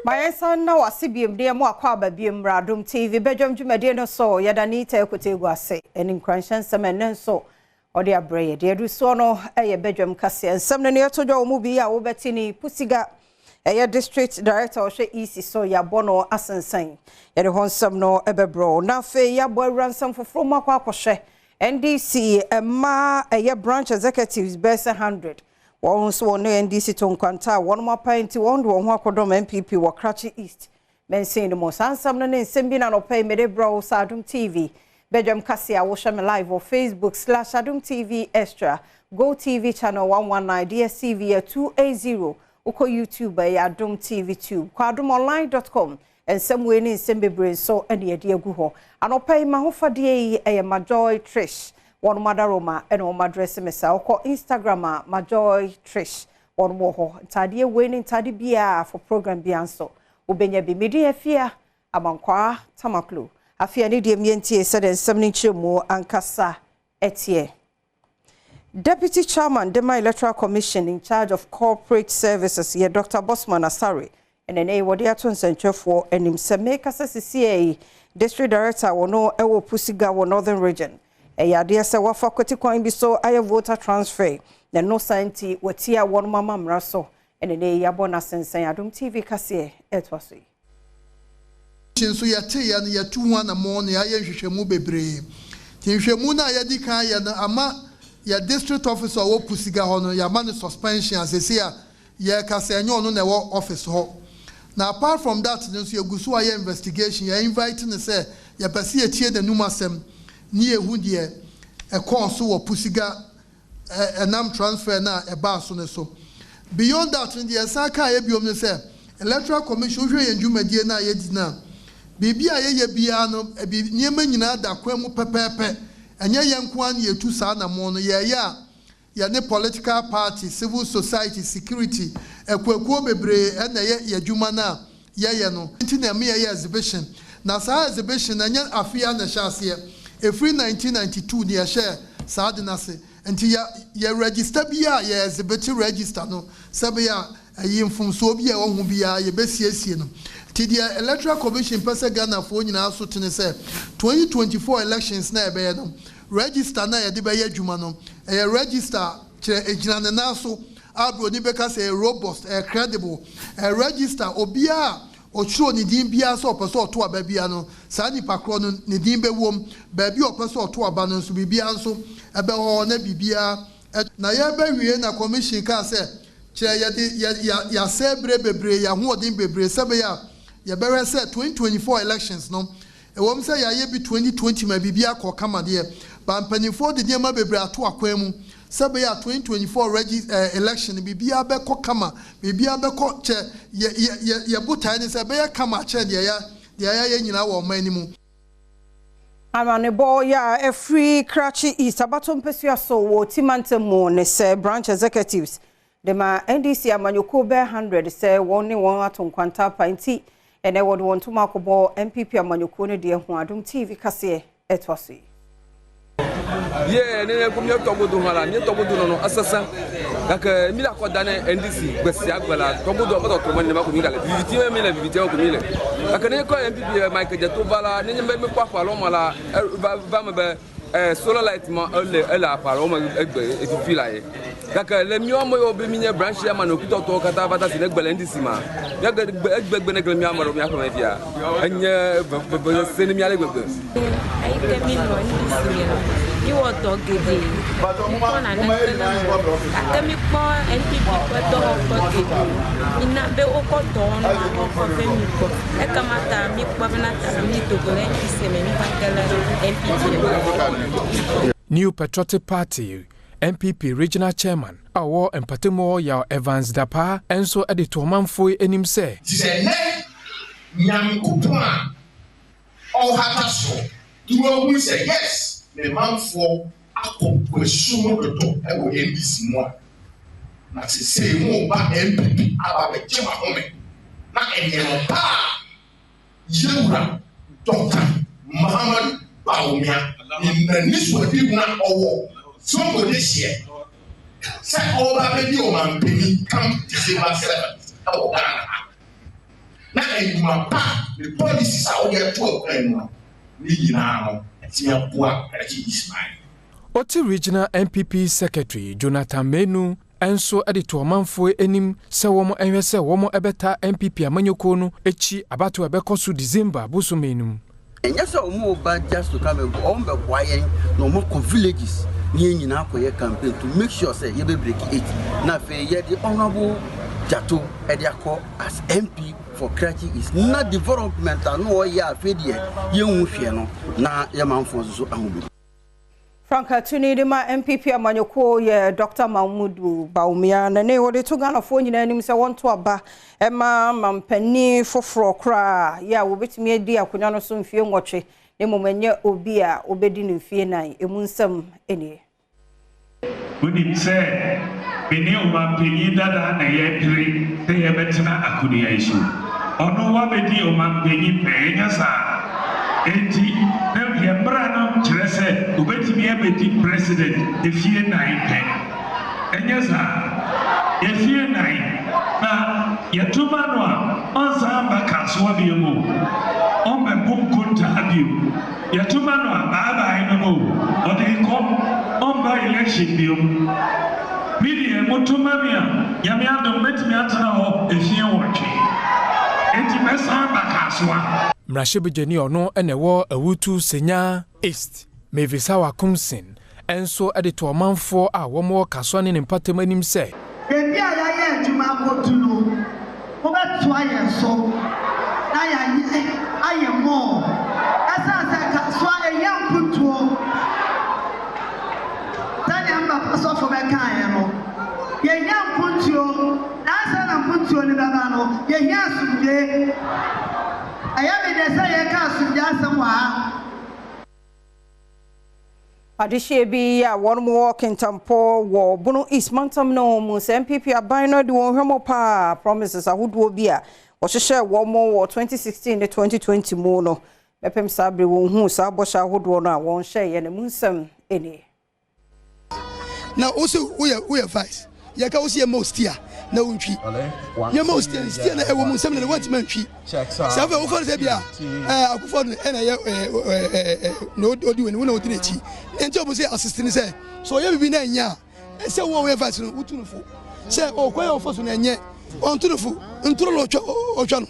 Ma yɛnsan nna wo ase biom de yɛn akɔ aba biom mmra Adom TV badwam dwumadie no so. Yɛda Anita Akote gu ase ɛne nkuranhyɛ nsɛm ɛnnɛ nso ɔde abrɛ yɛ. Deɛ ɛdu soɔ no ɛyɛ badwam kaseɛ. Nsɛm no ne ɛto dwa wɔ mu bi a wobɛte ne Pusiga ɛyɛ district director ɔhwɛ EC so yɛabɔ no asensɛn. Yɛde hɔ nsɛm no ɛbɛbrɛ. Na afei yɛabɔ awura nsɛm foforɔ mu akɔ akɔhwɛ NDC mmaa ɛyɛ branch executives bɛyɛ sɛ 100. Wɔn nso wɔn ne NDC to nkwanta a wɔn apan nti wɔn de wɔn ho akɔdɔm NPP wɔ Krachi East mɛnsin no mu. Saa nsɛm no ne nsɛm bi na nɔpɛ yi mede brɛ wo sɛ Adom TV badwam kase a wohyɛ me live wɔ Facebook slash Adom TV Extra, Go TV channel 119, DSTV 280, wokɔ YouTube ɛyɛ Adom TV Tube, kɔ adomonline.com. Nsɛm wei ne nsɛm bebree nso ɛne yɛde agu hɔ. Anɔpɛ yi mahofadeɛ yi ɛyɛ Majoy Trish. Wɔn madaroma ɛna wɔn address me saa. Wokɔ Instagram a, Majoy Trish wɔn wɔ hɔ. Ntadeɛ wei ne ntade biara for program biara nso wobɛnya bi. Medi afia Abankwaa Tamaklo. Afei ne deɛ mmiɛntie sɛdeɛ nsɛm no nkyerɛmu ankasa ɛteɛ. Deputy Chairman Dema Electoral Commission in charge of corporate services yɛ Dr. Bosman Asare ɛna ne wɔde ato nsɛntwerɛfoɔ anim sɛ mekasa sesie yi, district director wɔn ɛwɔ Pusiga wɔ Northern Region ɛyɛ adeɛ sɛ wafa kwati kwan bi so ayɛ voter transfer na ɛno san nti wɔtia wɔn mama mmara so ɛna ne yɛabɔ n'asensɛn. Adom TV kaseɛ ɛtoa so yi. Nso yɛteeɛ no, yɛtu ho anammɔn na yɛayɛ nhwehwɛmu bebree. Nti nhwehwɛmu no a yɛdi kan yɛ no ama yɛ district officer a ɔwɔ Pusiga hɔ no, yɛama no suspension asese a yɛreka sɛ ɛnyɛ ɔno na ɛwɔ office hɔ. Na apart from that no nso, yɛgu so ayɛ investigation. Yɛ invite no sɛ yɛpɛ sɛ yɛtie n'anum asɛm ne yɛhu deɛ ɛkɔɔ so wɔ Pusiga ɛnam transfer no a ɛbaa so no so. Beyond that no, deɛ yɛsan kaa yɛ biom no sɛ Electoral Commission, wohwɛ yɛn dwumadie no a yɛdi no a, biribi a yɛyɛ biara no, ebi nneɛma nyinaa da kwan mu pɛpɛɛpɛ. Ɛnyɛ yɛn nko ara na yɛtu saa anammɔn no. Yɛyɛ a yɛne political party, civil society, security akuakuo bebree ɛna ɛyɛ yɛ adwuma no a yɛyɛ no. Nti na ɛma yɛyɛ exhibition, na saa exhibition na ɛnyɛ afei a na ɛhyɛ aseɛ. Ɛfiri 1992 ne yɛhyɛ saa de no ase. Nti yɛ register bi a yɛ exhibit register no sɛbɛyɛ a ɛyi mfomsoɔ bi a ɛwɔ ho biara yɛbɛsiesie no. Nti deɛ Electoral Commission pɛ sɛ Ghanafoɔ nyinaa so tene sɛ 2024 elections na ɛbɛyɛ no, register na yɛde bɛyɛ adwuma no ɛyɛ register kyerɛ egyina ne nan so a buroni bɛka sɛ ɛyɛ robust, ɛyɛ credible, ɛyɛ register obiara ɔtwerɛ ne din biara sɛ ɔpɛ sɛ ɔto aba biara no, saa nipa korɔ no ne din bɛwom baabi a ɔpɛ sɛ ɔto aba no nso, biribiara nso ɛbɛwɔ hɔ na biribiara. Na yɛbɛwie na commission kaa sɛ kyerɛ yɛde yɛ yɛasɛ bere bebree, yɛahoɔden bebree sɛbɛyɛ a yɛbɛhwɛ sɛ 2024 elections no, ɛwɔ sɛ yɛayɛ bi 2020 ma biribi akɔ kama deɛ ba, mpanimfoɔ de nneɛma bebree ato akwan mu sɛbɛyɛ a 2024 regi election biribiara bɛkɔ kama, biribiara bɛkɔ kyɛ yɛ yɛ yɛ yɛ botae ne sɛ ɛbɛyɛ kama akyɛn deɛ yɛayɛ nyinaa wɔ ɔman no mu. Amanebɔ yɛ a ɛfiri Krachi East abato mpasua so wɔ Timantam mu ne sɛ branch executives de ma NDC amanyɔkuo bɛɛ 100 sɛ wɔn ne wɔn ato nkwanta pa nti ɛnɛ wɔde wɔn ntoma akɔbɔ NPP amanyɔkuo no deɛ ho. Adom TV kaseɛ ɛtoa so yi. Ye ne ko mi tɔgo do hã la, mi tɔgo do nɔnɔ esesẽ gake mi le akɔ da ne NDC gbe sia gbe la, tɔgo do metɔtrɔ me nenema ko mi gale viviti me, mi le viviti me ko mi le. Gake ne kɔ NPP Mike Dzeto va la, ne nye be mi kpɔ aƒe alo me la, va me be solar light ma ele aƒe alo me egbe efifi la ye. Gake le míawo ame yiwo be mi nye branch ya ma ne okutɔtɔwo katã va da si ne gbe le NDC ma, míage egbegbe ne gble mía ame ɖewo míaƒe me fia enye veve se ne mía le gbegbe. Eyi ke mi nɔ NDC me la, mi wɔ dɔ geɖe, mi kpɔ naneke le me o, gake mi kpɔ NPP ƒe dɔwɔƒe geɖewo. Mina be wokɔ dɔwɔnua kɔ ve mi gbɔ. Ekema ta mi kpɔ bena ta mi do go ɖe NDC me, mi va ge ɖe NPP me. New Patriotic Party, NPP, regional chairman a ɔwɔ mpatamu Yaw Evans Dapaa nso de to ɔmanfoɔ anim sɛ Ti sɛ nnɛ Nyankopɔn a ɔhata so de wahu sɛ yes, me manfoɔ akɔ kwasu mu dodo wɔ NDC mu a, na sesei mo ba NPP aba bɛgye ma home na nneɛma pa a yɛwura Dr. Muhammadu Bawumia n'ani so adi hu a ɔwɔ Zongo de hyeɛ sɛ ɔba bɛdi ɔmampanin come December 7 ɛwɔ Ghana ha. nnwuma pa ne policies a wode ato akwan mu no ne nyinaa no atumi aboa Krachi East man. Oti Regional NPP Secretary Jonathan Menu nso de to ɔmanfoɔ anim sɛ wɔn nhwɛ sɛ wɔn bɛta NPP amanyɔkuo no akyi abatoɔ a ɛbɛkɔ so December bosome no mu. Ɛnyɛ sɛ ɔmo ba just to come and go, ɔmo bɛboa yɛn na ɔmo akɔ villages ne yɛn nyinaa akɔyɛ campaign to make sure sɛ yɛbɛ break eight na afei yɛde Honourable Gyato ɛde akɔ as MP for Krachi East na development a na ɔyɛ afei deɛ yɛnhu hwɛ no na yɛ manfoɔ nso so ahu bi. Frankaatuni de ma NPP amanyɔkuo yɛ Dr. Mahmudu Bawumia na ne wɔde to Ghanafoɔ nyinaa anim sɛ wɔnto aba ɛma mampanin foforɔ koraa yɛ a wɔbɛtumi adi akonnwa no so mfie 8 na mmom ɛnyɛ obi a wɔbɛdi no mfie 4. Emu nsɛm nie. Wonim sɛ me ne ɔmampanyin dada na yɛpere sɛ yɛbɛtena akonnwa yi so. Ɔno wabɛdi ɔmampanyin pɛɛ, ɛnyɛ saa. Enti na yɛn mmara no kyerɛ sɛ obetumi abɛdi president efie 4 pɛ. Ɛnyɛ saa. Efie 4 na yɛtoma no a ɔnsan ba Kasoa bio mu. Ɔmbɛbu nkontaa bio. Yɛtoma no a baabae no no ɔde kɔ ɔmba election bio. Mi deɛ motoma mi a Nyame adom mɛtumi atena hɔ efie 8. Enti mɛsan ba Kasoa. Mmarahyɛbadwani ɔno na ɛwɔ Awutu Senya East, Mavis Hawa Koomson nso de to ɔmanfoɔ a wɔwɔ Kasoa ne ne mpatam anim sɛ, Beebi a yɛayɛ adwuma akɔdu no, wobɛtoa yɛn so na yɛayɛ ayɛ mɔɔ. Ɛsiane sɛ Kasoa ɛyɛ mpuntuo sɛdeɛ mpapa sɔfo bɛkaeɛ no, yɛhia mpuntuo na ansa na mpuntuo no bɛba no, yɛhia asomdwoe. Ɛyɛ me dɛ sɛ yɛka asomdwoe asɛm wɔ ha. Adehyɛ bi a wɔn wɔ Kintampo wɔ Bono East mantam no mu sɛ NPP aban no de wɔn hwɛ mu paa promises ahodoɔ bi a wɔhyehyɛ wɔn wɔ 2016 ne 2020 mu no bɛpem saa bere wɔn hu saa bɔhyɛ ahodoɔ no a wɔn hyɛ yɛ ne mu nsɛm nie. Na wo sɛ woyɛ vice, yɛka wo sɛ yɛma wo steer na wontwi, yɛma wo steer, steer na ɛwɔ mu nsɛm na woantumi antwi. Sɛ afei wofa no sɛ bi a Akufo no ɛna ɛyɛ na ɔdi w'ani, wo na wodi n'akyi, nti ɔmo sɛ assist ne sɛ sɛ ɔyɛ biribi na ɛnyɛ a, ɛsɛ wo a woyɛ vice no wotu no fo sɛ ɔkwan a ɔfa so no ɛnyɛ, ɔnto no fo ntoro na ɔtwa no.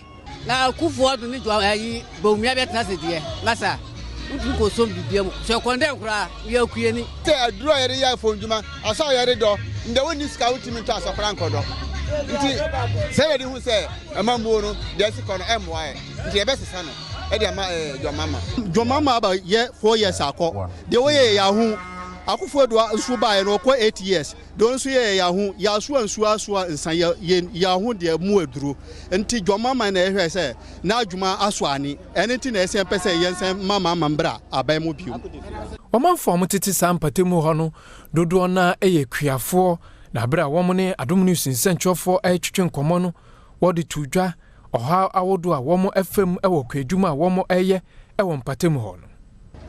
Na Akufo Addo ne dwa ayi Bawumia bɛtena ase deɛ masa wotumi kɔ som bibia mu sɛ kɔndɛn koraa yɛ akuani. Sɛ aduro a yɛde yɛ afɔndwuma asɔ a yɛde dɔ ndɛ wonni sika wotumi ntɔ asɔkora nkɔdɔ, nti sɛ yɛde hu sɛ amammuo no deɛ asi kɔ no ɛmmoa yɛ, nti yɛbɛsesa no ɛde ama John Mahama. John Mahama aba yɛ 4 years akɔ deɛ wɔyɛ yɛ aho. Akufo Addo nso baeɛ no ɔkɔ 8 years deɛ ɔno nso yɛ yɛ aho. Yɛasoa nsuo asoa nsa yɛ yɛ aho deɛ mu aduro, nti John Mahama na ɛhwɛ sɛ n'adwuma aso ani, ɛno nti na ɛsɛ pɛ sɛ yɛnsɛn ma Mahama mbra aban mu bio. Ɔmanfoɔ a wɔtete saa mpatamu hɔ no dodoɔ no yɛ kuafoɔ, na abere a wɔn ne Adom News nsɛntwerɛfoɔ retwetwe nkɔmmɔ no, wɔde to dwa ɔhaw ahodoɔ a wɔn afam wɔ kuadwuma a wɔn reyɛ wɔ mpatamu hɔ no.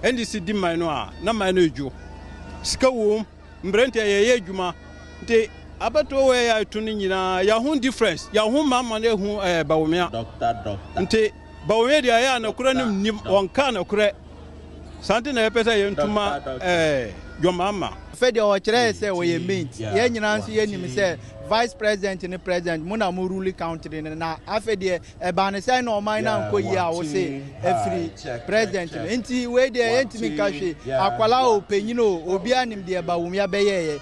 NDC di man no a na man no edwo sika wom mmerɛnti a yɛyɛ adwuma nti abatoɔ wɔ yɛ ato no nyinaa yɛho difference, yɛho mama no ehu Bawumia, nti Bawumia deɛ ɛyɛ a nokorɛ no nnim, wɔnka nokorɛ saa nti na yɛpɛ sɛ yɛntuma John Mahama. Afei deɛ ɔkyerɛ sɛ ɔyɛ mate, yɛn nyinaa nso yɛnim sɛ vice president ne president mo na mo rule country no, na afei deɛ ɛbaa ne sɛ na ɔman no ankɔ yie a wose afiri president no, nti wei deɛ yɛntumi nka hwee. Akwalaa o, panyin o, obiara nim deɛ Bawumia bɛyɛɛyɛ.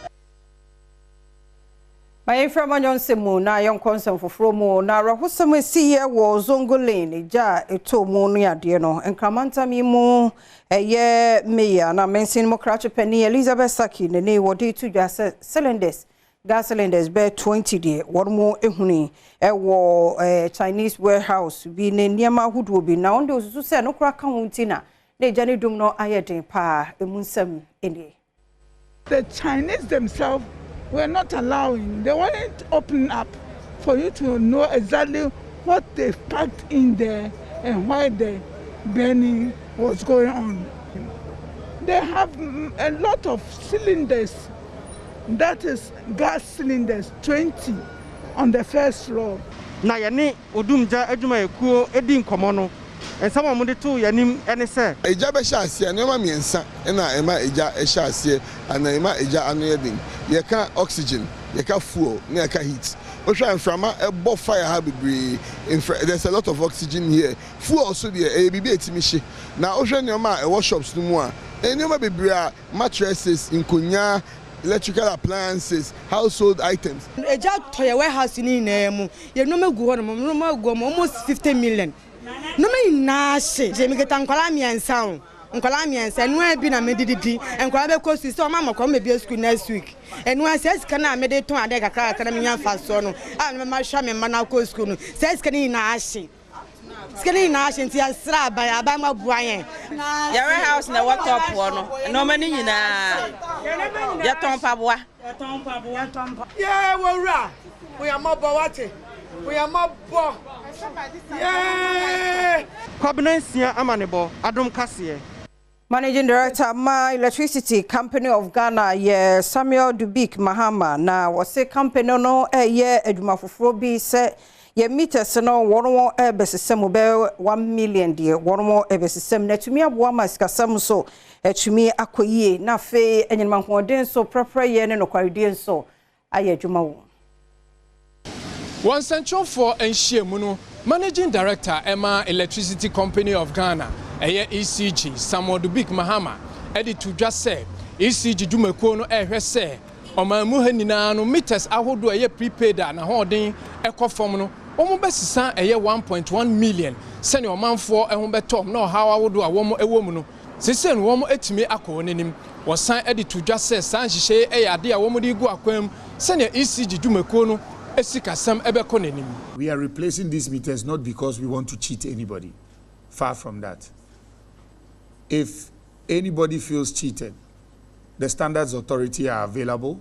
Ma yɛmfrɛ ma nyɔnsɛm mu na yɛnkɔ nsɛm foforɔ mu. Na awerɛhosɛm esiiɛ wɔ Zongo Lane gya a ɛtɔ mu no adeɛ no nkramantam yi mu ɛyɛ mayor na mansin mu krakye panin Elizabeth Saki ne ne wɔde to dwa sɛ cylinders, gas cylinders bɛyɛ 20 deɛ wɔn mo ehuni ɛwɔ Chinese warehouse bi ne nneɛma ahodoɔ bi, na wɔn de osusu sɛ no koraa ka ho nti na ne gya ne dum no ayɛ den paa. Emu nsɛm nie. The Chinese themselves were not allowing, they weren't opening up for you to know exactly what they packed in there and why the burning was going on. They have a lot of cylinders, that is gas cylinders, 20 on the first floor. Na yɛne Odumgya adwumayɛkuo di nkɔmmɔ no, nsɛm a wɔde too yɛn anim ne sɛ. Egya bɛhyɛ aseɛ, nneɛma mmiɛnsa na ɛma egya hyɛ aseɛ anaa ɛma egya ano yɛ den. Yɛka oxygen, yɛka fuel na yɛka heat. Wohwɛ a mframa bɔ fire ha bebree, mfra there's a lot of oxygen here. Fuel nso deɛ ɛyɛ biribi a ɛtumi hye. Na wohwɛ nneɛma a ɛwɔ shops no mu a, ɛyɛ nneɛma bebree a mattresses, nkonnwa, electrical appliances, household items. Egya tɔ yɛn warehouse no nyinaa mu. Yɛn nneɛma gu hɔnom, nneɛma gu hɔ almost 50 million. Nneɛma nyinaa hye. Mekita nkwadaa mmiɛnsa o, nkwadaa mmiɛnsa, ɛno ara bi na mede didi. Nkwadaa bɛkɔ sukuu, sɛ wɔn ama kwan wɔbɛbue sukuu next week. Ɛno ara saa sika no a mede tɔn adeɛ kakra kakra na menya mfasoɔ no a mede mahwɛ me mma no akɔ sukuu no, saa sika no nyinaa hye. Sika no nyinaa hye nti yɛsrɛ aban, aban mmoa yɛn. Yɛn warehouse na ɛwɔ top hɔ no, nneɛma no nyinaa, yɛtɔn mpaboa. Yee wɔ wura, wo yɛ mmɔbɔ wate, wo yɛ mmɔbɔ, yee. Kwabena Nsia Amanebɔ, Adom Kaseɛ. Managing Director ma Electricity Company of Ghana yɛ Samuel Dubik Mahama na wɔse company no ɛyɛ adwuma foforɔ bi sɛ yɛ meters no wɔn wɔn ɛbɛsesɛ mu bɛyɛ 1 million deɛ wɔn wɔn ɛbɛsesɛ mu na atumi aboa ma sikasɛm nso atumi akɔ yie na afei anyinam ahoɔden nso prɛprɛyɛ ne nokwaredie nso ayɛ adwuma wɔ. Wɔn nsɛntwerɛfoɔ nhyiamu no, Managing Director ɛma Electricity Company of Ghana ɛyɛ ECG Samuel Dubik Mahama ɛde to dwa sɛ ECG dwumakuo no ɛrehwɛ sɛ ɔman mu ha nyinaa no meters ahodoɔ ɛyɛ prepaid a n'ahoɔden ɛkɔ fam no wɔn bɛsesa ɛyɛ 1.1 million sɛnea ɔmanfoɔ ɛho bɛtɔ na ɔhaw ahodoɔ a wɔn ɛwɔ mu no sese no wɔn atumi akɔ wɔn anim. Wɔsan ɛde to dwa sɛ saa nhyehyɛe ɛyɛ adeɛ a wɔn de gu akwan mu sɛnea ECG dwumakuo no esikasɛm ɛbɛkɔ n'anim. We are replacing these meters not because we want to cheat anybody. Far from that. If anybody feels cheated, the standards authority are available.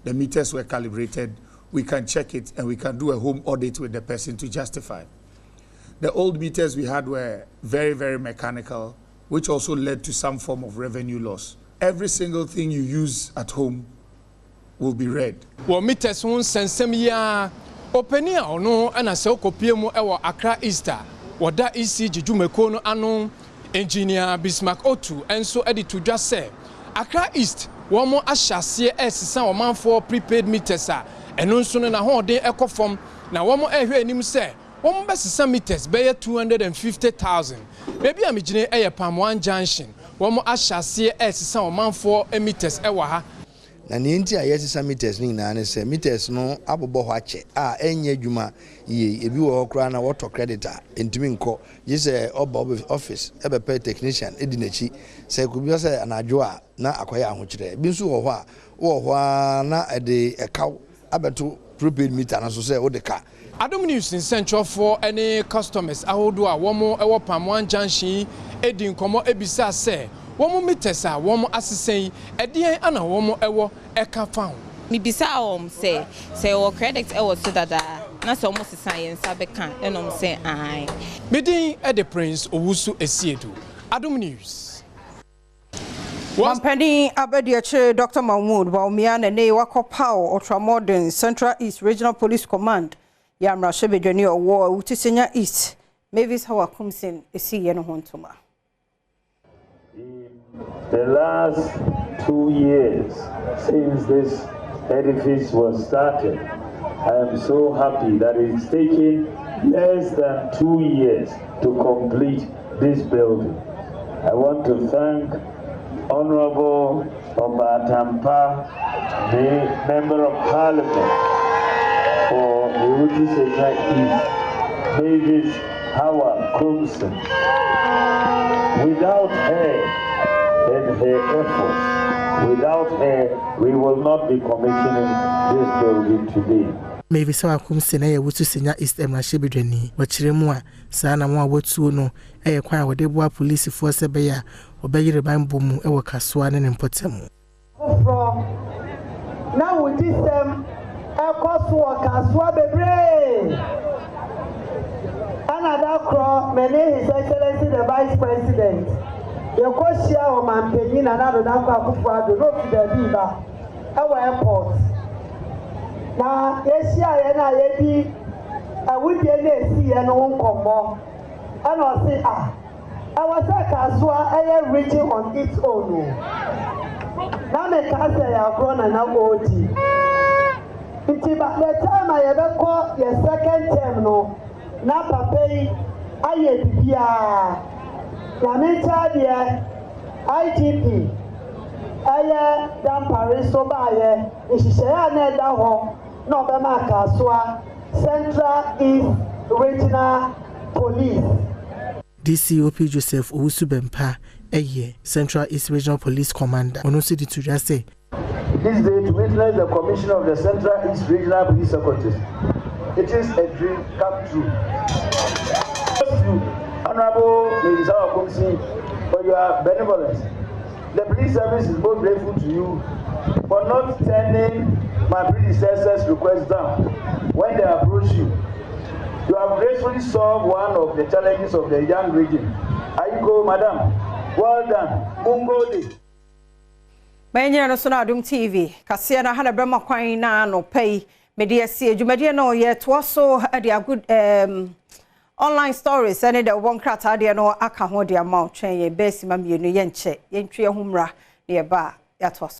The meters were calibrated. We can check it and we can do a home audit with the person to justify. The old meters we had were very, very mechanical, which also led to some form of revenue loss. Every single thing you use at home will be read. Wɔ meters ho nsɛnsɛm yi ara, ɔpanin a ɔno ɛna sɛ ɔkɔpie mu ɛwɔ Accra East a wɔda ECG dwumakuo no ano, Engineer Bismarck Otu nso de to dwa sɛ Accra East wɔn ahyɛ aseɛ ɛresesa ɔmanfoɔ prepaid meters a ɛno nso no n'ahoɔden ɛkɔ fam na wɔn ɛrehwɛ anim sɛ wɔn bɛsesa meters bɛyɛ 250,000. Beebi a megyina ɛyɛ Palm One Junction, wɔn ahyɛ aseɛ ɛresesa ɔmanfoɔ meters ɛwɔ ha. Na nea nti a yɛsesa meters no nyinaa ne sɛ meters no abobɔ hɔ akyɛ a ɛnyɛ adwuma yie. Ebi wɔ hɔ koraa na wɔtɔ credit a ntumi nkɔ gye sɛ ɔba office ɛbɛpɛ technician edi n'akyi sɛ kobi sɛ anadwo a na akɔyɛ ahokyerɛ. Ebi nso wɔ hɔ a wɔ hɔ a na ɛde ɛkaw abɛto prepaid meter no so sɛ wode ka. Adom News nsɛntwerɛfoɔ ne customers ahodoɔ a wɔn wɔ Palm One Junction yi edi nkɔmmɔ ebisa sɛ wɔn meters a wɔn asesa yi ɛdeɛn ana wɔn wɔ ɛka fa ho. Mebisa wɔn sɛ yɛwɔ credit ɛwɔ so dadaa na sɛ wɔn sesa yɛn nsa bɛka ɛna wɔn sɛ ae. Medin ɛde Prince Owusu Esiedu, Adom News. Mampanin abadiakyire Dr. Mahmoud Bawumia na ne wakɔpaw Ultramodern Central East Regional Police Command yɛ mmarahyɛbadwani a ɔwɔ Awutu Senya East Mavis Hawa Koomson esi yɛ no ho ntoma. The last 2 years since this edifice was started, I am so happy that it's taken less than 2 years to complete this building. I want to thank Honorable Obatampa, the Member of Parliament for the Awutu Senya East, Mavis Hawa Koomson. Without her and her efforts, without her, we will not be commissioning this building today. Mavis Hawa Koomson ɛyɛ Awutu Senya East mmarahyɛbadwani. Wɔkyerɛ mu a saa na wɔn a wɔatuo no ɛyɛ kwan a wɔde boa polisifoɔ sɛ ɛbɛyɛ a wɔbɛyere banbɔ mu ɛwɔ Kasoa ne ne mpɔtam. Foforɔ na wodi sɛm ɛkɔ so wɔ Kasoa bebree ɛna da korɔ me ne His Excellency the Vice President yɛkɔhyia ɔmanpanyin Nana Addo Dankwa Akufo-Addo na ofi baabi ba ɛwɔ airport na yɛhyia yɛn a yɛdi awudi. diiɛ no ho nkɔmmɔ ɛna ɔse ah ɛwɔ sɛ Kasoa ɛyɛ region on its own o. Na mekaa sɛ ɛyɛ agorɔ na na ɔredi. Nti by the time a yɛbɛkɔ yɛ second term no na papa yi ayɛ bibiaa. Nyame nkyɛ adeɛ IGP ɛyɛ Dampare nso baayɛ nhyehyɛeɛ a na ɛda hɔ na ɔbɛma Kasoa Central East Regional Police. DCOP Joseph Owusu-Bempah yɛ Central East Regional Police Commander. Ɔno nso de to dwa sɛ. This day to witness the commission of the Central East Regional Police Headquarters. It is a dream come true. To Honorable Lady Sawa Kumsi for your benevolence. The police service is most grateful to you for not turning my predecessor's request down when they approached you. You have gracefully solved one of the challenges of the young region. Ayiko, madam, well done. Mungode. Manyina no so na Adom TV kaseɛ no ha na bɛma kwan na anɔpa yi mede asi adwumadeɛ no yɛtoa so de ago um, online stories ɛne deɛ wɔbɔ nkrataa deɛ no aka ho de ama wo twɛn yɛn bɛɛ sima mmienu yɛnkyɛ yɛntwe yɛn ho mmra na yɛba a yɛatoa so.